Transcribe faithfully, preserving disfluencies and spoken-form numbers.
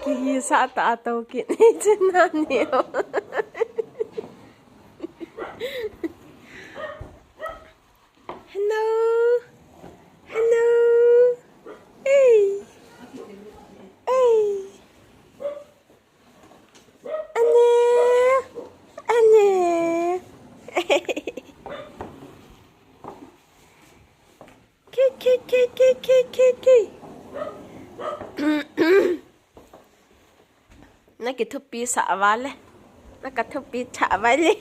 Hi sa ta to kit ni chena ni. Hello. Hello. Hey. Hey. Ane. Ane. Ki, ki, ki. Na kithupi sa vale. Na ka thupi cha vale.